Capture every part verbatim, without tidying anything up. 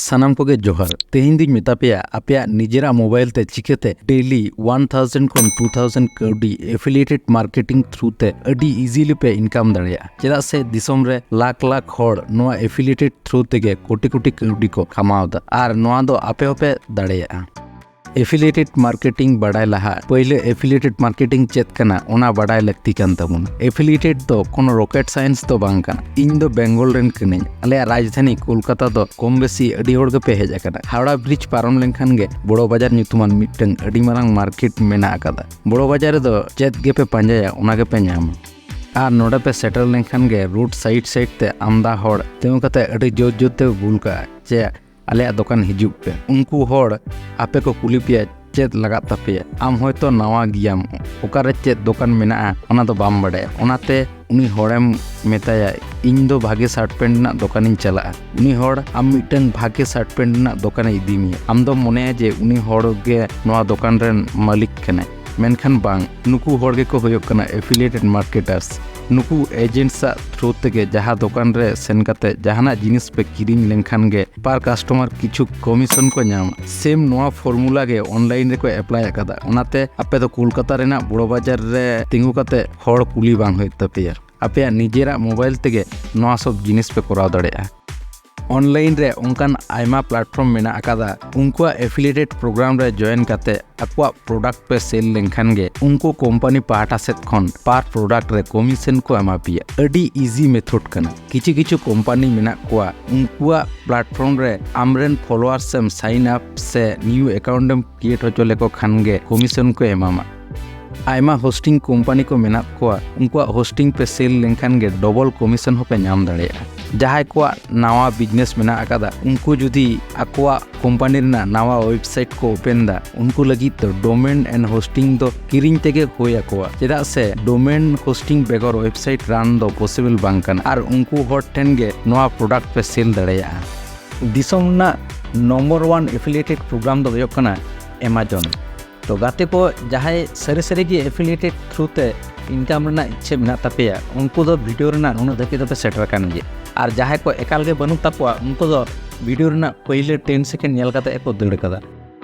ᱥᱟᱱᱟᱢ ᱠᱚᱜᱮ ᱡᱚᱦᱟᱨ᱾ ᱛᱮᱦᱮᱧ ᱫᱩᱧ ᱢᱮᱛᱟ ᱯᱮᱭᱟ ᱟᱯᱮᱭᱟᱜ ᱱᱤᱡᱮᱨᱟᱜ ᱢᱳᱵᱟᱭᱤᱞ ᱛᱮ ᱪᱤᱠᱟᱹᱛᱮ daily one thousand ᱠᱷᱚᱱ two thousand ᱠᱟᱹᱣᱰᱤ affiliated marketing through ᱛᱮ ᱟᱹᱰᱤ easily ᱯᱮ income ᱫᱟᱲᱮᱭᱟᱜᱼᱟ᱾ ᱪᱮᱫᱟᱜ ᱥᱮ ᱫᱤᱥᱚᱢ ᱨᱮ ᱞᱟᱠᱷ ᱞᱟᱠᱷ ᱦᱚᱲ ᱱᱚᱣᱟ affiliated through ᱛᱮᱜᱮ ᱠᱳᱴᱤ ᱠᱳᱴᱤ ᱠᱟᱹᱣᱰᱤ ᱠᱚ ᱠᱟᱢᱟᱣ ᱮᱫᱟ, ᱟᱨ ᱱᱚᱣᱟ ᱫᱚ ᱟᱯᱮ ᱦᱚᱸᱯᱮ ᱫᱟᱲᱮᱭᱟᱜᱼᱟ᱾ Affiliated marketing ᱵᱟᱰᱟᱭ ᱞᱟᱦᱟ ᱯᱟᱹᱭᱞᱟᱹ affiliated marketing ᱪᱮᱫ ᱠᱟᱱᱟ ᱚᱱᱟ ᱵᱟᱰᱟᱭ ᱞᱟᱹᱠᱛᱤ ᱠᱟᱱ ᱛᱟᱵᱚᱱᱟ᱾ Affiliated ᱫᱚ ᱠᱳᱱᱳ rocket science ᱫᱚ ᱵᱟᱝ ᱠᱟᱱᱟ᱾ ᱤᱧ ᱫᱚ ᱵᱮᱝᱜᱚᱞ ᱨᱮᱱ ᱠᱟᱹᱱᱟᱹᱧ᱾ ᱟᱞᱮᱭᱟᱜ ᱨᱟᱡᱽᱫᱷᱟᱱᱤ ᱠᱳᱞᱠᱟᱛᱟ ᱫᱚ ᱠᱚᱢ ᱵᱮᱥᱤ ᱟᱹᱰᱤ ᱦᱚᱲ ᱜᱮᱯᱮ ᱦᱮᱡ ᱟᱠᱟᱱᱟ᱾ ᱦᱟᱣᱲᱟ bridge ᱯᱟᱨᱚᱢ ᱞᱮᱱᱠᱷᱟᱱ ᱜᱮ ᱵᱚᱲᱚ ᱵᱟᱡᱟᱨ ᱧᱩᱛᱩᱢᱟᱱ ᱢᱤᱫᱴᱟᱝ ᱟᱹᱰᱤ ᱢᱟᱨᱟᱝ market ᱢᱮᱱᱟᱜ ᱟᱠᱟᱫᱟ᱾ ᱵᱚᱲᱚ ᱵᱟᱡᱟᱨ ᱨᱮᱫᱚ ᱪᱮᱫ ᱜᱮᱯᱮ ᱯᱟᱸᱡᱟᱭᱟ ᱚᱱᱟ ᱜᱮᱯᱮ ᱧᱟᱢᱟ᱾ ᱟᱨ ᱱᱚᱰᱮ ᱯᱮ ᱥᱮᱴᱮᱨ ᱞᱮᱱᱠᱷᱟᱱ ᱜᱮ road side side ᱛᱮ ᱟᱢᱫᱟ ᱦᱚᱲ ᱛᱤᱸᱜᱩ ᱠᱟᱛᱮ ᱟᱹᱰᱤ ᱡᱳᱨ ᱡᱳᱨ ᱛᱮ ᱵᱩᱞ ᱠᱟᱜᱼᱟ ᱡᱮ ᱟᱞᱮᱭᱟᱜ ᱫᱚᱠᱟᱱ ᱦᱤᱡᱩᱜ ᱯᱮ᱾ ᱩᱱᱠᱩ ᱦᱚᱲ ᱟᱯᱮ ᱠᱚ ᱠᱩᱞᱤ ᱯᱮᱭᱟ ᱪᱮᱫ ᱞᱟᱜᱟᱜ ᱛᱟᱯᱮᱭᱟ᱾ ᱟᱢ ᱦᱚᱭᱛᱚ ᱱᱟᱣᱟ ᱜᱮᱭᱟᱢ, ᱚᱠᱟᱨᱮ ᱪᱮᱫ ᱫᱚᱠᱟᱱ ᱢᱮᱱᱟᱜᱼᱟ ᱚᱱᱟ ᱫᱚ ᱵᱟᱢ ᱵᱟᱰᱟᱭᱟ᱾ ᱚᱱᱟᱛᱮ ᱩᱱᱤ ᱦᱚᱲᱮᱢ ᱢᱮᱛᱟᱭᱟ, "ᱤᱧ ᱫᱚ ᱵᱷᱟᱜᱮ shirt pant ᱨᱮᱱᱟᱜ ᱫᱚᱠᱟᱱᱤᱧ ᱪᱟᱞᱟᱜᱼᱟ᱾" ᱩᱱᱤ ᱦᱚᱲ ᱟᱢ ᱢᱤᱫᱴᱟᱝ ᱵᱷᱟᱜᱮ shirt pant ᱨᱮᱱᱟᱜ ᱫᱚᱠᱟᱱᱮ ᱤᱫᱤ ᱢᱮᱭᱟ᱾ ᱟᱢ ᱫᱚᱢ ᱢᱚᱱᱮᱭᱟ ᱡᱮ ᱩᱱᱤ ᱦᱚᱲ ᱜᱮ ᱱᱚᱣᱟ ᱫᱚᱠᱟᱱ ᱨᱮᱱ ᱢᱟᱹᱞᱤᱠ ᱠᱟᱱᱟᱭ, ᱢᱮᱱᱠᱷᱟᱱ ᱵᱟᱝ, ᱱᱩᱠᱩ ᱦᱚᱲ ᱜᱮᱠᱚ ᱦᱩᱭᱩᱜ ᱠᱟᱱᱟ affiliated marketers᱾ ᱱᱩᱠᱩ agents ᱟᱜ through ᱛᱮᱜᱮ ᱡᱟᱦᱟᱸ ᱫᱚᱠᱟᱱ ᱨᱮ ᱥᱮᱱ ᱠᱟᱛᱮ ᱡᱟᱦᱟᱱᱟᱜ ᱡᱤᱱᱤᱥ ᱯᱮ ᱠᱤᱨᱤᱧ ᱞᱮᱱᱠᱷᱟᱱ ᱜᱮ per customer ᱠᱤᱪᱷᱩ commission ᱠᱚ ᱧᱟᱢᱟ᱾ Same ᱱᱚᱣᱟ formula ᱜᱮ online ᱨᱮᱠᱚ apply ᱟᱠᱟᱫᱟ᱾ ᱚᱱᱟᱛᱮ ᱟᱯᱮ ᱫᱚ ᱠᱳᱞᱠᱟᱛᱟ ᱨᱮᱱᱟᱜ ᱵᱚᱲᱚ ᱵᱟᱡᱟᱨ ᱨᱮ ᱛᱤᱸᱜᱩ ᱠᱟᱛᱮ ᱦᱚᱲ ᱠᱩᱞᱤ ᱵᱟᱝ ᱦᱩᱭᱩᱜ ᱛᱟᱯᱮᱭᱟ᱾ ᱟᱯᱮᱭᱟᱜ ᱱᱤᱡᱮᱨᱟᱜ ᱢᱳᱵᱟᱭᱤᱞ ᱛᱮᱜᱮ ᱱᱚᱣᱟ ᱥᱚᱵ ᱡᱤᱱᱤᱥ ᱯᱮ ᱠᱚᱨᱟᱣ ᱫᱟᱲᱮᱭᱟᱜᱼᱟ᱾ Online ᱨᱮ ᱚᱱᱠᱟᱱ ᱟᱭᱢᱟ platform ᱢᱮᱱᱟᱜ ᱟᱠᱟᱫᱟ, ᱩᱱᱠᱩᱣᱟᱜ affiliated program ᱨᱮ join ᱠᱟᱛᱮ ᱟᱠᱚᱣᱟᱜ product ᱯᱮ sell ᱞᱮᱱᱠᱷᱟᱱ ᱜᱮ ᱩᱱᱠᱩ company ᱯᱟᱦᱴᱟ ᱥᱮᱫ ᱠᱷᱚᱱ per product ᱨᱮ commission ᱠᱚ ᱮᱢᱟ ᱯᱮᱭᱟ᱾ ᱟᱹᱰᱤ easy method ᱠᱟᱱᱟ᱾ ᱠᱤᱪᱷᱩ ᱠᱤᱪᱷᱩ company ᱢᱮᱱᱟᱜ ᱠᱚᱣᱟ, ᱩᱱᱠᱩᱣᱟᱜ platform ᱨᱮ ᱟᱢᱨᱮᱱ followers ᱮᱢ sign up ᱥᱮ new account ᱮᱢ create ᱦᱚᱪᱚ ᱞᱮᱠᱚ ᱠᱷᱟᱱ ᱜᱮ commission ᱠᱚ ᱮᱢᱟᱢᱟ᱾ ᱟᱭᱢᱟ hosting company ᱠᱚ ᱢᱮᱱᱟᱜ ᱠᱚᱣᱟ, ᱩᱱᱠᱩᱣᱟᱜ hosting ᱯᱮ sell ᱞᱮᱱᱠᱷᱟᱱ ᱜᱮ double commission ᱦᱚᱸᱯᱮ ᱧᱟᱢ ᱫᱟᱲᱮᱭᱟᱜᱼᱟ᱾ ᱡᱟᱦᱟᱸᱭ ᱠᱚᱣᱟᱜ ᱱᱟᱣᱟ business ᱢᱮᱱᱟᱜ ᱟᱠᱟᱫᱟ, ᱩᱱᱠᱩ ᱡᱩᱫᱤ ᱟᱠᱚᱣᱟᱜ company ᱨᱮᱱᱟᱜ ᱱᱟᱣᱟ website ᱠᱚ open ᱫᱟ, ᱩᱱᱠᱩ ᱞᱟᱹᱜᱤᱫ ᱫᱚ domain and hosting ᱫᱚ ᱠᱤᱨᱤᱧ ᱛᱮᱜᱮ ᱦᱩᱭ ᱟᱠᱚᱣᱟ, ᱪᱮᱫᱟᱜ ᱥᱮ domain hosting ᱵᱮᱜᱚᱨ website run ᱫᱚ possible ᱵᱟᱝ ᱠᱟᱱᱟ᱾ ᱟᱨ ᱩᱱᱠᱩ ᱦᱚᱲ ᱴᱷᱮᱱ ᱜᱮ ᱱᱚᱣᱟ product ᱯᱮ sell ᱫᱟᱲᱮᱭᱟᱜᱼᱟ᱾ ᱫᱤᱥᱚᱢ ᱨᱮᱱᱟᱜ number one affiliated program ᱫᱚ ᱦᱩᱭᱩᱜ ᱠᱟᱱᱟ Amazon᱾ ᱛᱚ ᱜᱟᱛᱮ ᱠᱚ, ᱡᱟᱦᱟᱸᱭ ᱥᱟᱹᱨᱤ ᱥᱟᱹᱨᱤ ᱜᱮ affiliated through ᱛᱮ income ᱨᱮᱱᱟᱜ ᱤᱪᱪᱷᱟᱹ ᱢᱮᱱᱟᱜ ᱛᱟᱯᱮᱭᱟ, ᱩᱱᱠᱩ ᱫᱚ video ᱨᱮᱱᱟᱜ ᱱᱩᱱᱟᱹᱜ ᱫᱷᱟᱹᱵᱤᱡ ᱫᱚᱯᱮ ᱥᱮᱴᱮᱨ ᱟᱠᱟᱱ ᱜᱮᱭᱟ᱾ ᱟᱨ ᱡᱟᱦᱟᱸᱭ ᱠᱚ ᱮᱠᱟᱞ ᱜᱮ ᱵᱟᱹᱱᱩᱜ ᱛᱟᱠᱚᱣᱟ, ᱩᱱᱠᱩ ᱫᱚ ᱵᱷᱤᱰᱤᱭᱳ ᱨᱮᱱᱟᱜ ᱯᱳᱭᱞᱳ ᱴᱮᱱ ᱥᱮᱠᱮᱱᱰ ᱧᱮᱞ ᱠᱟᱛᱮ ᱜᱮᱠᱚ ᱫᱟᱹᱲ ᱠᱟᱫᱟ᱾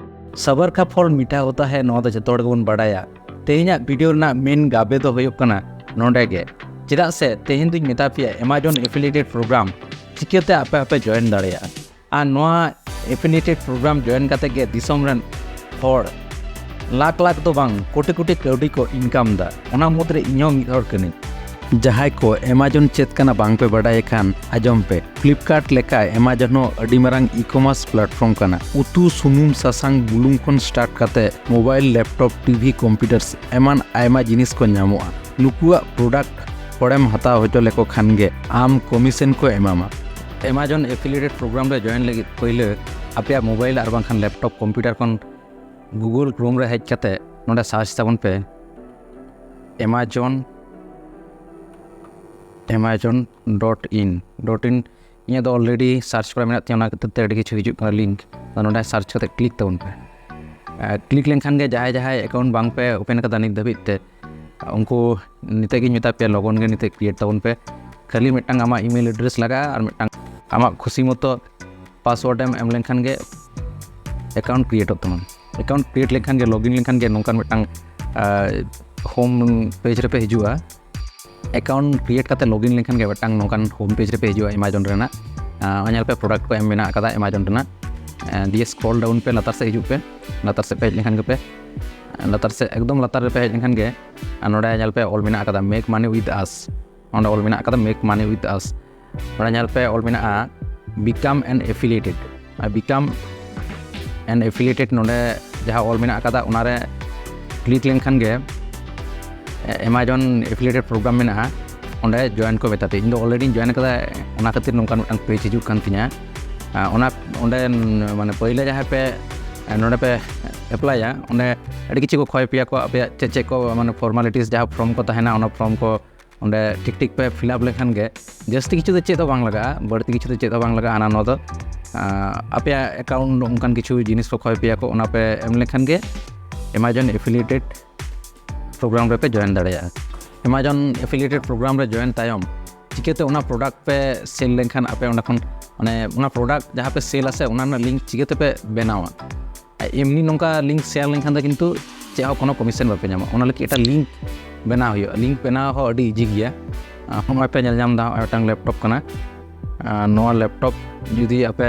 ᱥᱟᱵᱟᱨ ᱠᱟ ᱯᱷᱚᱞ ᱢᱤᱴᱷᱟ ᱦᱳᱛᱟ ᱦᱮ, ᱱᱚᱣᱟ ᱫᱚ ᱡᱚᱛᱚ ᱦᱚᱲ ᱜᱮᱵᱚᱱ ᱵᱟᱰᱟᱭᱟ᱾ ᱛᱮᱦᱮᱧᱟᱜ ᱵᱷᱤᱰᱤᱭᱳ ᱨᱮᱱᱟᱜ ᱢᱮᱱ ᱜᱟᱵᱮ ᱫᱚ ᱦᱩᱭᱩᱜ ᱠᱟᱱᱟ ᱱᱚᱰᱮ ᱜᱮ᱾ ᱪᱮᱫᱟᱜ ᱥᱮ ᱛᱮᱦᱮᱧ ᱫᱩᱧ ᱢᱮᱛᱟ ᱯᱮᱭᱟ Amazon affiliated program ᱪᱤᱠᱟᱹᱛᱮ ᱟᱯᱮ ᱦᱚᱸᱯᱮ ᱡᱚᱭᱮᱱ ᱫᱟᱲᱮᱭᱟᱜᱼᱟ᱾ ᱟᱨ ᱱᱚᱣᱟ affiliated program ᱡᱚᱭᱮᱱ ᱠᱟᱛᱮ ᱜᱮ ᱫᱤᱥᱚᱢ ᱨᱮᱱ ᱦᱚᱲ ᱞᱟᱠᱷ ᱞᱟᱠᱷ ᱫᱚ ᱵᱟᱝ, ᱠᱳᱴᱤ ᱠᱳᱴᱤ ᱠᱟᱹᱣᱰᱤ ᱠᱚ ᱤᱱᱠᱟᱢ ᱫᱟ᱾ ᱚᱱᱟ ᱢᱩᱫᱽᱨᱮ ᱤᱧ ᱦᱚᱸ ᱢᱤᱫ ᱦᱚᱲ ᱠᱟᱹᱱᱟᱹᱧ᱾ ᱡᱟᱦᱟᱸᱭ ᱠᱚ Amazon ᱪᱮᱫ ᱠᱟᱱᱟ ᱵᱟᱝ ᱯᱮ ᱵᱟᱰᱟᱭ ᱠᱷᱟᱱ, ᱟᱸᱡᱚᱢ ᱯᱮ, Flipkart ᱞᱮᱠᱟ Amazon ᱦᱚᱸ ᱟᱹᱰᱤ ᱢᱟᱨᱟᱝ e-commerce platform ᱠᱟᱱᱟ᱾ ᱩᱛᱩ, ᱥᱩᱱᱩᱢ, ᱥᱟᱥᱟᱝ, ᱵᱩᱞᱩᱝ ᱠᱷᱚᱱ start ᱠᱟᱛᱮ mobile, laptop, TV, computers ᱮᱢᱟᱱ ᱟᱭᱢᱟ ᱡᱤᱱᱤᱥ ᱠᱚ ᱧᱟᱢᱚᱜᱼᱟ᱾ ᱱᱩᱠᱩᱣᱟᱜ product ᱦᱚᱲᱮᱢ ᱦᱟᱛᱟᱣ ᱦᱚᱪᱚ ᱞᱮᱠᱚ ᱠᱷᱟᱱ ᱜᱮ ᱟᱢ commission ᱠᱚ ᱮᱢᱟᱢᱟ᱾ Amazon affiliated program ᱨᱮ ᱡᱚᱭᱮᱱ ᱞᱟᱹᱜᱤᱫ ᱯᱳᱭᱞᱳ ᱟᱯᱮᱭᱟᱜ mobile ᱟᱨ ᱵᱟᱝᱠᱷᱟᱱ laptop, computer ᱠᱷᱚᱱ Google Chrome ᱨᱮ ᱦᱮᱡ ᱠᱟᱛᱮ ᱱᱚᱰᱮ search ᱛᱟᱵᱚᱱ ᱯᱮ Amazon, amazon dot in dot in᱾ ᱤᱧᱟᱹᱜ ᱫᱚ already search ᱠᱚᱨᱟ ᱢᱮᱱᱟᱜ ᱛᱤᱧᱟᱹ, ᱚᱱᱟ ᱠᱷᱟᱹᱛᱤᱨ ᱛᱮ ᱟᱹᱰᱤ ᱠᱤᱪᱷᱩ ᱦᱤᱡᱩᱜ ᱠᱟᱱᱟ link᱾ ᱟᱫᱚ ᱱᱚᱰᱮ search ᱠᱟᱛᱮ click ᱛᱟᱵᱚᱱ ᱯᱮ᱾ click ᱞᱮᱱᱠᱷᱟᱱ ᱜᱮ ᱡᱟᱦᱟᱸᱭ ᱡᱟᱦᱟᱸᱭ account ᱵᱟᱝ ᱯᱮ open ᱠᱟᱫᱟ ᱱᱤᱛ ᱫᱷᱟᱹᱵᱤᱡ ᱛᱮ, ᱩᱱᱠᱩ ᱱᱤᱛᱚᱜ ᱜᱤᱧ ᱢᱮᱛᱟ ᱯᱮᱭᱟ, ᱞᱚᱜᱚᱱ ᱜᱮ ᱱᱤᱛᱚᱜ create ᱛᱟᱵᱚᱱ ᱯᱮ᱾ ᱠᱷᱟᱹᱞᱤ ᱢᱤᱫᱴᱟᱝ ᱟᱢᱟᱜ email address ᱞᱟᱜᱟᱜᱼᱟ ᱟᱨ ᱢᱤᱫᱴᱟᱝ ᱟᱢᱟᱜ ᱠᱷᱩᱥᱤ ᱢᱚᱛᱚ password ᱮᱢ ᱮᱢ ᱞᱮᱱᱠᱷᱟᱱ ᱜᱮ account createᱚᱜ ᱛᱟᱢᱟ᱾ account create ᱞᱮᱱᱠᱷᱟᱱ ᱜᱮ, login ᱞᱮᱱᱠᱷᱟᱱ ᱜᱮ ᱱᱚᱝᱠᱟᱱ ᱢᱤᱫᱴᱟᱝ home page ᱨᱮᱯᱮ ᱦᱤᱡᱩᱜᱼᱟ᱾ account create ᱠᱟᱛᱮ login ᱞᱮᱱᱠᱷᱟᱱ ᱜᱮ ᱢᱤᱫᱴᱟᱝ ᱱᱚᱝᱠᱟᱱ home page ᱨᱮᱯᱮ ᱦᱤᱡᱩᱜᱼᱟ Amazon ᱨᱮᱱᱟᱜ᱾ ᱟᱨ ᱧᱮᱞ ᱯᱮ, product ᱠᱚ ᱮᱢ ᱢᱮᱱᱟᱜ ᱟᱠᱟᱫᱟ Amazon ᱨᱮᱱᱟᱜ᱾ ᱫᱤᱭᱮ scroll down ᱯᱮ, ᱞᱟᱛᱟᱨ ᱥᱮᱫ ᱦᱤᱡᱩᱜ ᱯᱮ᱾ ᱞᱟᱛᱟᱨ ᱥᱮᱫ ᱯᱮ ᱦᱮᱡ ᱞᱮᱱᱠᱷᱟᱱ ᱜᱮᱯᱮ, ᱞᱟᱛᱟᱨ ᱥᱮᱫ, ᱮᱠᱫᱚᱢ ᱞᱟᱛᱟᱨ ᱨᱮᱯᱮ ᱦᱮᱡ ᱞᱮᱱᱠᱷᱟᱱ ᱜᱮ ᱟᱨ ᱱᱚᱰᱮ ᱧᱮᱞ ᱯᱮ ᱚᱞ ᱢᱮᱱᱟᱜ ᱟᱠᱟᱫᱟ Make Money With Us᱾ ᱚᱸᱰᱮ ᱚᱞ ᱢᱮᱱᱟᱜ ᱟᱠᱟᱫᱟ Make Money With Us᱾ ᱱᱚᱰᱮ ᱧᱮᱞ ᱯᱮ ᱚᱞ ᱢᱮᱱᱟᱜᱼᱟ Become an Affiliated᱾ R Become an Affiliated ᱱᱚᱰᱮ ᱡᱟᱦᱟᱸ ᱚᱞ ᱢᱮᱱᱟᱜ ᱟᱠᱟᱫᱟ, ᱚᱱᱟᱨᱮ click ᱞᱮᱱᱠᱷᱟᱱ ᱜᱮ Amazon affiliated program ᱢᱮᱱᱟᱜᱼᱟ, ᱚᱸᱰᱮ join ᱠᱚ ᱢᱮᱛᱟ ᱯᱮ᱾ ᱤᱧ ᱫᱚ alreadyᱧ join ᱟᱠᱟᱫᱟ, ᱚᱱᱟ ᱠᱷᱟᱹᱛᱤᱨ ᱱᱚᱝᱠᱟᱱ ᱢᱤᱫᱴᱟᱝ page ᱦᱤᱡᱩᱜ ᱠᱟᱱ ᱛᱤᱧᱟᱹ᱾ ᱟᱨ ᱚᱱᱟ, ᱚᱸᱰᱮ ᱢᱟᱱᱮ ᱯᱟᱹᱭᱞᱟᱹ ᱡᱟᱦᱟᱸᱭ ᱯᱮ ᱱᱚᱰᱮ ᱯᱮ applyᱟ, ᱚᱸᱰᱮ ᱟᱹᱰᱤ ᱠᱤᱪᱷᱩ ᱠᱚ ᱠᱷᱚᱭ ᱯᱮᱭᱟ ᱠᱚ, ᱟᱯᱮᱭᱟᱜ ᱪᱮᱫ ᱪᱮᱫ ᱠᱚ ᱢᱟᱱᱮ formalities, ᱡᱟᱦᱟᱸ form ᱠᱚ ᱛᱟᱦᱮᱱᱟ, ᱚᱱᱟ form ᱠᱚ ᱚᱸᱰᱮ ᱴᱷᱤᱠ ᱴᱷᱤᱠ ᱯᱮ fill up ᱞᱮᱠᱷᱟᱱ ᱜᱮ, ᱡᱟᱹᱥᱛᱤ ᱠᱤᱪᱷᱩ ᱫᱚ ᱪᱮᱫ ᱦᱚᱸ ᱵᱟᱝ ᱞᱟᱜᱟᱜᱼᱟ, ᱵᱟᱹᱲᱛᱤ ᱠᱤᱪᱷᱩ ᱫᱚ ᱪᱮᱫ ᱦᱚᱸ ᱵᱟᱝ ᱞᱟᱜᱟᱜᱼᱟ᱾ ᱦᱟᱱᱟ ᱱᱚᱣᱟ ᱫᱚ, ᱟᱸ, ᱟᱯᱮᱭᱟᱜ account ᱚᱱᱠᱟᱱ ᱠᱤᱪᱷᱩ ᱡᱤᱱᱤᱥ ᱠᱚ ᱠᱷᱚᱭ ᱯᱮᱭᱟ ᱠᱚ, ᱚᱱᱟ ᱯᱮ ᱮᱢ ᱞᱮᱠᱷᱟᱱ ᱜᱮ Amazon affiliated program ᱨᱮᱯᱮ join ᱫᱟᱲᱮᱭᱟᱜᱼᱟ᱾ Amazon affiliated program ᱨᱮ join ᱛᱟᱭᱚᱢ ᱪᱤᱠᱟᱹᱛᱮ ᱚᱱᱟ product ᱯᱮ sell ᱞᱮᱱᱠᱷᱟᱱ ᱟᱯᱮ ᱚᱸᱰᱮ ᱠᱷᱚᱱ ᱢᱟᱱᱮ ᱚᱱᱟ ᱯᱨᱚᱰᱟᱠᱴ ᱡᱟᱦᱟᱸ ᱯᱮ ᱥᱮᱞ ᱟᱥᱮ, ᱚᱱᱟ ᱨᱮᱱᱟᱜ ᱞᱤᱝᱠ ᱪᱤᱠᱟᱹ ᱛᱮᱯᱮ ᱵᱮᱱᱟᱣᱟ? ᱮᱢᱱᱤ ᱱᱚᱝᱠᱟ ᱞᱤᱝᱠ ᱥᱮᱭᱟᱨ ᱞᱮᱱᱠᱷᱟᱱ ᱫᱚ ᱠᱤᱱᱛᱩ ᱪᱮᱫ ᱦᱚᱸ ᱠᱳᱱᱳ ᱠᱚᱢᱤᱥᱚᱱ ᱵᱟᱯᱮ ᱧᱟᱢᱟ᱾ ᱚᱱᱟ ᱞᱟᱹᱜᱤᱫ ᱮᱴᱟᱜ ᱞᱤᱝᱠ ᱵᱮᱱᱟᱣ ᱦᱩᱭᱩᱜᱼᱟ᱾ ᱞᱤᱝᱠ ᱵᱮᱱᱟᱣ ᱦᱚᱸ ᱟᱹᱰᱤ ᱤᱡᱤ ᱜᱮᱭᱟ᱾ ᱟᱨ ᱱᱚᱜᱼᱚᱭ ᱯᱮ ᱧᱮᱞ ᱧᱟᱢ ᱮᱫᱟ, ᱱᱚᱜᱼᱚᱭ ᱢᱤᱫᱴᱟᱝ ᱞᱮᱯᱴᱚᱯ ᱠᱟᱱᱟ᱾ ᱟᱨ ᱱᱚᱣᱟ ᱞᱮᱯᱴᱚᱯ ᱡᱩᱫᱤ ᱟᱯᱮ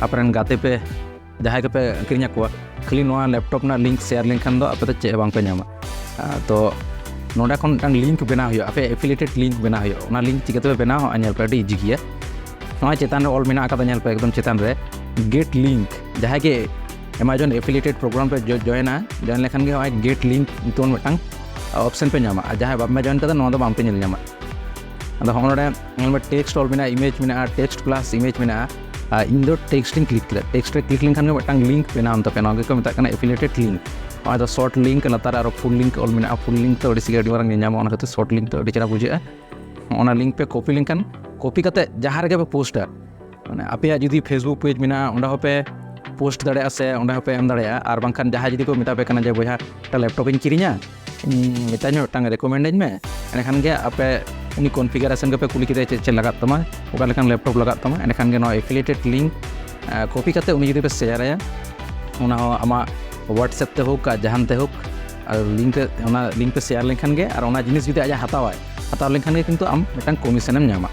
ᱟᱯᱮᱨᱮᱱ ᱜᱟᱛᱮ ᱯᱮ ᱡᱟᱦᱟᱸᱭ ᱜᱮᱯᱮ ᱟᱹᱠᱷᱨᱤᱧ ᱟᱠᱚᱣᱟ, ᱠᱷᱟᱹᱞᱤ ᱱᱚᱣᱟ ᱞᱮᱯᱴᱚᱯ ᱨᱮᱱᱟᱜ ᱞᱤᱝᱠ ᱥᱮᱭᱟᱨ ᱞᱮᱱᱠᱷᱟᱱ ᱫᱚ ᱟᱯᱮ ᱫᱚ ᱪᱮᱫ ᱦᱚᱸ ᱵᱟᱝᱯᱮ ᱧᱟᱢᱟ᱾ ᱟᱨ ᱛᱚ ᱱᱚᱰᱮ ᱠᱷᱚᱱ ᱢᱤᱫᱴᱟᱝ ᱞᱤᱝᱠ ᱵᱮᱱᱟᱣ ᱦᱩᱭᱩᱜᱼᱟ, ᱟᱯᱮ ᱮᱯᱷᱤᱞᱤᱭᱮᱴᱮᱰ ᱞᱤᱝᱠ ᱵᱮᱱᱟᱣ ᱦᱩᱭᱩᱜᱼᱟ᱾ ᱚᱱᱟ ᱞᱤᱝᱠ ᱪᱤᱠᱟᱹ ᱛᱮᱯᱮ ᱵᱮᱱᱟᱣᱟ? ᱧᱮᱞ ᱯᱮ, ᱟᱹᱰᱤ ᱤᱡᱤ ᱜᱮᱭᱟ᱾ ᱱᱚᱣᱟ ᱪᱮᱛᱟᱱ ᱨᱮ ᱚᱞ ᱢᱮᱱᱟᱜ ᱟᱠᱟᱫᱟ, ᱧᱮᱞ ᱯᱮ ᱮᱠᱫᱚᱢ ᱪᱮᱛᱟᱱ ᱨᱮ, ᱜᱮᱴ ᱞᱤᱝᱠ᱾ ᱡᱟᱦᱟᱸᱭ ᱜᱮ ᱮᱢᱟᱡᱚᱱ ᱮᱯᱷᱤᱞᱤᱭᱮᱴᱮᱰ ᱯᱨᱳᱜᱨᱟᱢ ᱯᱮ ᱡᱚᱭᱮᱱᱟ, ᱡᱚᱭᱮᱱ ᱞᱮᱠᱷᱟᱱ ᱜᱮ ᱱᱚᱜᱼᱚᱭ ᱜᱮᱴ ᱞᱤᱝᱠ ᱧᱩᱛᱩᱢ ᱢᱤᱫᱴᱟᱝ ᱚᱯᱥᱮᱱ ᱯᱮ ᱧᱟᱢᱟ᱾ ᱟᱨ ᱡᱟᱦᱟᱸᱭ ᱵᱟᱯᱮ ᱡᱚᱭᱮᱱ ᱠᱟᱫᱟ, ᱱᱚᱣᱟ ᱫᱚ ᱵᱟᱝᱯᱮ ᱧᱮᱞ ᱧᱟᱢᱟ᱾ ᱟᱫᱚ ᱦᱚᱸᱜᱼᱚ ᱱᱚᱰᱮ ᱧᱮᱞ ᱢᱮ, ᱴᱮᱠᱥᱴ ᱚᱞ ᱢᱮᱱᱟᱜᱼᱟ, ᱤᱢᱮᱡᱽ ᱢᱮᱱᱟᱜᱼᱟ, ᱴᱮᱠᱥᱴ ᱯᱞᱟᱥ ᱤᱢᱮᱡᱽ ᱢᱮᱱᱟᱜᱼᱟ᱾ ᱟᱨ ᱤᱧ ᱫᱚ ᱴᱮᱠᱥᱴ ᱤᱧ ᱠᱞᱤᱠ ᱠᱮᱫᱟ᱾ ᱴᱮᱠᱥᱴ ᱨᱮ ᱠᱞᱤᱠ ᱞᱮᱱᱠᱷᱟᱱ ᱜᱮ ᱢᱤᱫᱴᱟᱝ ᱞᱤᱝᱠ ᱵᱮᱱᱟᱣ ᱮᱱ ᱛᱟᱯᱮᱭᱟ᱾ ᱱᱚᱣᱟ ᱜᱮᱠᱚ ᱢᱮᱛᱟᱜ ᱠᱟᱱᱟ ᱮᱯᱷᱤᱞᱤᱭᱮᱴᱮᱰ ᱞᱤᱝᱠ᱾ ᱱᱚᱜᱼᱚᱭ ᱫᱚ ᱥᱚᱨᱴ ᱞᱤᱝᱠ, ᱞᱟᱛᱟᱨ ᱨᱮ ᱟᱨᱚ ᱯᱷᱩᱞ ᱞᱤᱝᱠ ᱚᱞ ᱢᱮᱱᱟᱜᱼᱟ᱾ ᱯᱷᱩᱞ ᱞᱤᱝᱠ ᱫᱚ ᱟᱹᱰᱤ ᱥᱤᱜᱮ ᱟᱹᱰᱤ ᱢᱟᱨᱟᱝ ᱧᱮᱞ ᱧᱟᱢᱚᱜᱼᱟ, ᱚᱱᱟ ᱠᱷᱟᱹᱛᱤᱨ ᱥᱚᱨᱴ ᱞᱤᱝᱠ ᱫᱚ ᱟᱹᱰᱤ ᱪᱮᱦᱨᱟ ᱵᱩᱡᱷᱟᱹᱜᱼᱟ᱾ ᱚᱱᱟ ᱞᱤᱝᱠ ᱯᱮ ᱠᱚᱯᱤ ᱞᱮᱱᱠᱷᱟᱱ, ᱠᱚᱯᱤ ᱠᱟᱛᱮ ᱡᱟᱦᱟᱸ ᱨᱮᱜᱮ ᱯᱮ ᱯᱳᱥᱴᱟ, ᱢᱟᱱᱮ ᱟᱯᱮᱭᱟᱜ ᱡᱩᱫᱤ ᱯᱷᱮᱥᱵᱩᱠ ᱯᱮᱡᱽ ᱢᱮᱱᱟᱜᱼᱟ, ᱚᱸᱰᱮ ᱦᱚᱸᱯᱮ ᱯᱳᱥᱴ ᱫᱟᱲᱮᱭᱟᱜᱼᱟ ᱥᱮ ᱚᱸᱰᱮ ᱦᱚᱸᱯᱮ ᱮᱢ ᱫᱟᱲᱮᱭᱟᱜᱼᱟ᱾ ᱟᱨ ᱵᱟᱝᱠᱷᱟᱱ ᱡᱟᱦᱟᱸᱭ ᱡᱩᱫᱤ ᱠᱚ ᱢᱮᱛᱟ ᱯᱮ ᱠᱟᱱᱟ ᱡᱮ, "ᱵᱚᱭᱦᱟ, ᱢᱤᱫᱴᱟᱝ ᱞᱮᱯᱴᱚᱯ ᱤᱧ ᱠᱤᱨᱤᱧᱟ, ᱤᱧ ᱢᱮᱛᱟᱧ ᱢᱮ, ᱢᱤᱫᱴᱟᱝ ᱨᱮᱠᱚᱢᱮᱱᱰ ᱟᱹᱧ ᱢᱮ", ᱮᱸᱰᱮᱠᱷᱟᱱ ᱜᱮ ᱟᱯᱮ ᱩᱱᱤ ᱠᱚᱱᱯᱷᱤᱜᱟᱨᱮᱥᱚᱱ ᱜᱮᱯᱮ ᱠᱩᱞᱤ ᱠᱮᱫᱮᱭᱟ, ᱪᱮᱫ ᱪᱮᱫ ᱞᱟᱜᱟᱜ ᱛᱟᱢᱟ, ᱚᱠᱟ ᱞᱮᱠᱟᱱ ᱞᱮᱯᱴᱚᱯ ᱞᱟᱜᱟᱜ ᱛᱟᱢᱟ, ᱮᱸᱰᱮᱠᱷᱟᱱ ᱜᱮ ᱱᱚᱣᱟ ᱮᱯᱷᱤᱞᱤᱭᱮᱴᱮᱰ ᱞᱤᱝᱠ ᱠᱚᱯᱤ ᱠᱟᱛᱮ ᱩᱱᱤ ᱡᱩᱫᱤ ᱯᱮ ᱥᱮᱭᱟᱨᱟᱭᱟ, ᱚᱱᱟ ᱦᱚᱸ ᱟᱢᱟᱜ WhatsApp ᱛᱮ ᱦᱳᱠ ᱟᱨ ᱡᱟᱦᱟᱱ ᱛᱮ ᱦᱳᱠ, ᱟᱨ ᱞᱤᱝᱠ ᱨᱮ, ᱚᱱᱟ ᱞᱤᱝᱠ ᱯᱮ ᱥᱮᱭᱟᱨ ᱞᱮᱱᱠᱷᱟᱱ ᱜᱮ, ᱟᱨ ᱚᱱᱟ ᱡᱤᱱᱤᱥ ᱡᱩᱫᱤ ᱟᱡ ᱦᱟᱛᱟᱣᱟᱭ, ᱦᱟᱛᱟᱣ ᱞᱮᱱᱠᱷᱟᱱ ᱜᱮ ᱠᱤᱱᱛᱩ ᱟᱢ ᱢᱤᱫᱴᱟᱝ ᱠᱚᱢᱤᱥᱚᱱᱮᱢ ᱧᱟᱢᱟ᱾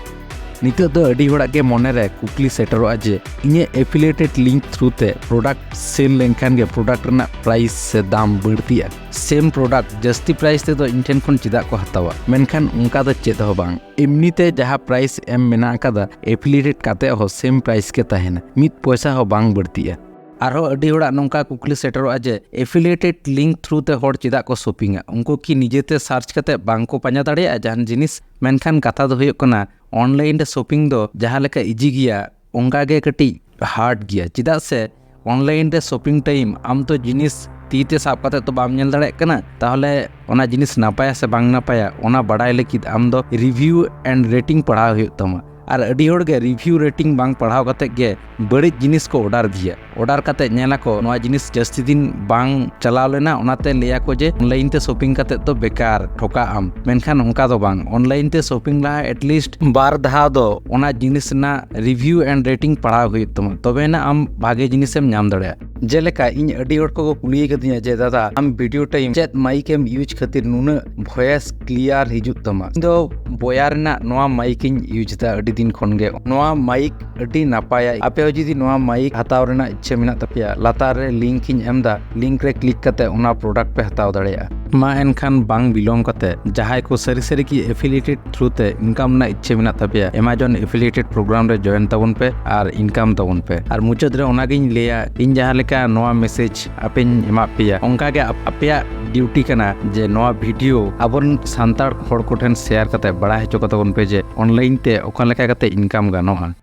ᱱᱤᱛᱚᱜ ᱫᱚ ᱟᱹᱰᱤ ᱦᱚᱲᱟᱜ ᱜᱮ ᱢᱚᱱᱮᱨᱮ ᱠᱩᱠᱞᱤ ᱥᱮᱴᱮᱨᱚᱜᱼᱟ ᱡᱮ, ᱤᱧᱟᱹᱜ ᱮᱯᱷᱤᱞᱤᱭᱮᱴᱮᱰ ᱞᱤᱝᱠ ᱛᱷᱨᱩ ᱛᱮ ᱯᱨᱚᱰᱟᱠᱴ ᱥᱮᱞ ᱞᱮᱱᱠᱷᱟᱱ ᱜᱮ ᱯᱨᱚᱰᱟᱠᱴ ᱨᱮᱱᱟᱜ ᱯᱨᱟᱭᱤᱥ ᱥᱮ ᱫᱟᱢ ᱵᱟᱹᱲᱛᱤᱜᱼᱟ? ᱥᱮᱢ ᱯᱨᱚᱰᱟᱠᱴ ᱡᱟᱹᱥᱛᱤ ᱯᱨᱟᱭᱤᱥ ᱛᱮᱫᱚ ᱤᱧ ᱴᱷᱮᱱ ᱠᱷᱚᱱ ᱪᱮᱫᱟᱜ ᱠᱚ ᱦᱟᱛᱟᱣᱟ? ᱢᱮᱱᱠᱷᱟᱱ ᱚᱱᱠᱟ ᱫᱚ ᱪᱮᱫ ᱦᱚᱸ ᱵᱟᱝ᱾ ᱮᱢᱱᱤ ᱛᱮ ᱡᱟᱦᱟᱸ ᱯᱨᱟᱭᱤᱥ ᱮᱢ ᱢᱮᱱᱟᱜ ᱟᱠᱟᱫᱟ, ᱮᱯᱷᱤᱞᱤᱭᱮᱴᱮᱰ ᱠᱟᱛᱮ ᱦᱚᱸ ᱥᱮᱢ ᱯᱨᱟᱭᱤᱥ ᱜᱮ ᱛᱟᱦᱮᱱᱟ, ᱢᱤᱫ ᱯᱚᱭᱥᱟ ᱦᱚᱸ ᱵᱟᱝ ᱵᱟᱹᱲᱛᱤᱜᱼᱟ᱾ ᱟᱨᱦᱚᱸ ᱟᱹᱰᱤ ᱦᱚᱲᱟᱜ ᱱᱚᱝᱠᱟ ᱠᱩᱠᱞᱤ ᱥᱮᱴᱮᱨᱚᱜᱼᱟ ᱡᱮ, ᱮᱯᱷᱤᱞᱤᱭᱮᱴᱮᱰ ᱞᱤᱝᱠ ᱛᱷᱨᱩ ᱛᱮ ᱦᱚᱲ ᱪᱮᱫᱟᱜ ᱠᱚ ᱥᱚᱯᱤᱝᱟ? ᱩᱱᱠᱩ ᱠᱤ ᱱᱤᱡᱮᱛᱮ ᱥᱟᱨᱪ ᱠᱟᱛᱮ ᱵᱟᱝ ᱠᱚ ᱯᱟᱸᱡᱟ ᱫᱟᱲᱮᱭᱟᱜᱼᱟ ᱡᱟᱦᱟᱱ ᱡᱤᱱᱤᱥ? ᱢᱮᱱᱠᱷᱟᱱ ᱠᱟᱛᱷᱟ ᱫᱚ ᱦᱩᱭᱩᱜ ᱠᱟᱱᱟ, ᱚᱱᱞᱟᱭᱤᱱ ᱨᱮ ᱥᱚᱯᱤᱝ ᱫᱚ ᱡᱟᱦᱟᱸ ᱞᱮᱠᱟ ᱤᱡᱤ ᱜᱮᱭᱟ, ᱚᱱᱠᱟ ᱜᱮ ᱠᱟᱹᱴᱤᱡ ᱦᱟᱨᱰ ᱜᱮᱭᱟ᱾ ᱪᱮᱫᱟᱜ ᱥᱮ ᱚᱱᱞᱟᱭᱤᱱ ᱨᱮ ᱥᱚᱯᱤᱝ ᱴᱟᱭᱤᱢ ᱟᱢ ᱛᱚ ᱡᱤᱱᱤᱥ ᱛᱤ ᱛᱮ ᱥᱟᱵ ᱠᱟᱛᱮ ᱛᱚ ᱵᱟᱢ ᱧᱮᱞ ᱫᱟᱲᱮᱭᱟᱜ ᱠᱟᱱᱟ᱾ ᱛᱟᱦᱚᱞᱮ ᱚᱱᱟ ᱡᱤᱱᱤᱥ ᱱᱟᱯᱟᱭᱟ ᱥᱮ ᱵᱟᱝ ᱱᱟᱯᱟᱭᱟ, ᱚᱱᱟ ᱵᱟᱲᱟᱭ ᱞᱟᱹᱜᱤᱫ ᱟᱢ ᱫᱚ ᱨᱤᱵᱷᱤᱭᱩ ᱮᱱᱰ ᱨᱮᱴᱤᱝ ᱯᱟᱲᱦᱟᱣ ᱦᱩᱭᱩᱜ ᱛᱟᱢᱟ᱾ ᱟᱨ ᱟᱹᱰᱤ ᱦᱚᱲ ᱜᱮ ᱨᱤᱵᱷᱤᱭᱩ ᱨᱮᱴᱤᱝ ᱵᱟᱝ ᱯᱟᱲᱦᱟᱣ ᱠᱟᱛᱮ ᱜᱮ ᱵᱟᱹᱲᱤᱡ ᱡᱤᱱᱤᱥ ᱠᱚ ᱚᱰᱟᱨ ᱜᱮᱭᱟ᱾ ᱚᱰᱟᱨ ᱠᱟᱛᱮ ᱧᱮᱞ ᱟᱠᱚ ᱱᱚᱣᱟ ᱡᱤᱱᱤᱥ ᱡᱟᱹᱥᱛᱤ ᱫᱤᱱ ᱵᱟᱝ ᱪᱟᱞᱟᱣ ᱞᱮᱱᱟ, ᱚᱱᱟᱛᱮ ᱞᱟᱹᱭ ᱟᱠᱚ ᱡᱮ ᱚᱱᱞᱟᱭᱤᱱ ᱛᱮ ᱥᱚᱯᱤᱝ ᱠᱟᱛᱮ ᱫᱚ ᱵᱮᱠᱟᱨ, ᱴᱷᱚᱠᱟᱜ ᱟᱢ᱾ ᱢᱮᱱᱠᱷᱟᱱ ᱚᱱᱠᱟ ᱫᱚ ᱵᱟᱝ, ᱚᱱᱞᱟᱭᱤᱱ ᱛᱮ ᱥᱚᱯᱤᱝ ᱞᱟᱦᱟ ᱮᱴᱞᱤᱥᱴ ᱵᱟᱨ ᱫᱷᱟᱣ ᱫᱚ ᱚᱱᱟ ᱡᱤᱱᱤᱥ ᱨᱮᱱᱟᱜ ᱨᱤᱵᱷᱤᱭᱩ ᱮᱱᱰ ᱨᱮᱴᱤᱝ ᱯᱟᱲᱦᱟᱣ ᱦᱩᱭᱩᱜ ᱛᱟᱢᱟ, ᱛᱚᱵᱮ ᱟᱱᱟᱜ ᱟᱢ ᱵᱷᱟᱜᱮ ᱡᱤᱱᱤᱥᱮᱢ ᱧᱟᱢ ᱫᱟᱲᱮᱭᱟᱜᱼᱟ᱾ ᱡᱮᱞᱮᱠᱟ ᱤᱧ ᱟᱹᱰᱤ ᱦᱚᱲ ᱠᱚᱠᱚ ᱠᱩᱞᱤ ᱟᱠᱟᱫᱤᱧᱟ ᱡᱮ, "ᱫᱟᱫᱟ, ᱟᱢ ᱵᱷᱤᱰᱤᱭᱳ ᱴᱟᱭᱤᱢ ᱪᱮᱫ ᱢᱟᱭᱤᱠ ᱮᱢ ᱤᱭᱩᱡᱽ ᱠᱷᱟᱹᱛᱤᱨ ᱱᱩᱱᱟᱹᱜ ᱵᱷᱚᱭᱮᱥ ᱠᱞᱤᱭᱟᱨ ᱦᱤᱡᱩᱜ ᱛᱟᱢᱟ?" ᱤᱧ ᱫᱚ ᱵᱚᱭᱟᱨ ᱨᱮᱱᱟᱜ ᱱᱚᱣᱟ ᱢᱟᱭᱤᱠ ᱤᱧ ᱤᱭᱩᱡᱽ ᱮᱫᱟ ᱟᱹᱰᱤ ᱫᱤᱱ ᱠᱷᱚᱱ ᱜᱮ᱾ ᱱᱚᱣᱟ ᱢᱟᱭᱤᱠ ᱟᱹᱰᱤ ᱱᱟᱯᱟᱭᱟ᱾ ᱟᱯᱮ ᱦᱚᱸ ᱡᱩᱫᱤ ᱱᱚᱣᱟ ᱢᱟᱭᱤᱠ ᱦᱟᱛᱟᱣ ᱨᱮᱱᱟᱜ ᱤᱪᱪᱷᱟᱹ ᱢᱮᱱᱟᱜ ᱛᱟᱯᱮᱭᱟ, ᱞᱟᱛᱟᱨ ᱨᱮ ᱞᱤᱝᱠ ᱤᱧ ᱮᱢ ᱮᱫᱟ, ᱞᱤᱝᱠ ᱨᱮ ᱠᱞᱤᱠ ᱠᱟᱛᱮ ᱚᱱᱟ ᱯᱨᱚᱰᱟᱠᱴ ᱯᱮ ᱦᱟᱛᱟᱣ ᱫᱟᱲᱮᱭᱟᱜᱼᱟ᱾ ᱢᱟ ᱮᱱᱠᱷᱟᱱ ᱵᱟᱝ ᱵᱤᱞᱚᱢ ᱠᱟᱛᱮ ᱡᱟᱦᱟᱸᱭ ᱠᱚ ᱥᱟᱹᱨᱤ ᱥᱟᱹᱨᱤ ᱜᱮ ᱮᱯᱷᱤᱞᱤᱭᱮᱴᱮᱰ ᱛᱷᱨᱩ ᱛᱮ ᱤᱱᱠᱟᱢ ᱨᱮᱱᱟᱜ ᱤᱪᱪᱷᱟᱹ ᱢᱮᱱᱟᱜ ᱛᱟᱯᱮᱭᱟ, ᱮᱢᱟᱡᱚᱱ ᱮᱯᱷᱤᱞᱤᱭᱮᱴᱮᱰ ᱯᱨᱳᱜᱨᱟᱢ ᱨᱮ ᱡᱚᱭᱮᱱ ᱛᱟᱵᱚᱱ ᱯᱮ ᱟᱨ ᱤᱱᱠᱟᱢ ᱛᱟᱵᱚᱱ ᱯᱮ᱾ ᱟᱨ ᱢᱩᱪᱟᱹᱫ ᱨᱮ ᱚᱱᱟᱜᱤᱧ ᱞᱟᱹᱭᱟ, ᱤᱧ ᱡᱟᱦᱟᱸ ᱞᱮᱠᱟ ᱱᱚᱣᱟ ᱢᱮᱥᱮᱡᱽ ᱟᱯᱮᱧ ᱮᱢᱟᱫ ᱯᱮᱭᱟ, ᱚᱱᱠᱟ ᱜᱮ ᱟᱯ-, ᱟᱯᱮᱭᱟᱜ ᱰᱤᱭᱩᱴᱤ ᱠᱟᱱᱟ ᱡᱮ ᱱᱚᱣᱟ ᱵᱷᱤᱰᱤᱭᱳ ᱟᱵᱚᱨᱮᱱ ᱥᱟᱱᱛᱟᱲ ᱦᱚᱲ ᱠᱚᱴᱷᱮᱱ ᱥᱮᱭᱟᱨ ᱠᱟᱛᱮ ᱵᱟᱲᱟᱭ ᱦᱚᱪᱚ ᱠᱟᱛᱟ ᱵᱚᱱ ᱯᱮ ᱡᱮ ᱚᱱᱞᱟᱭᱤᱱ ᱛᱮ ᱚᱠᱟ ᱞᱮᱠᱟ ᱠᱟᱛᱮ ᱤᱱᱠᱟᱢ ᱜᱟᱱᱚᱜᱼᱟ᱾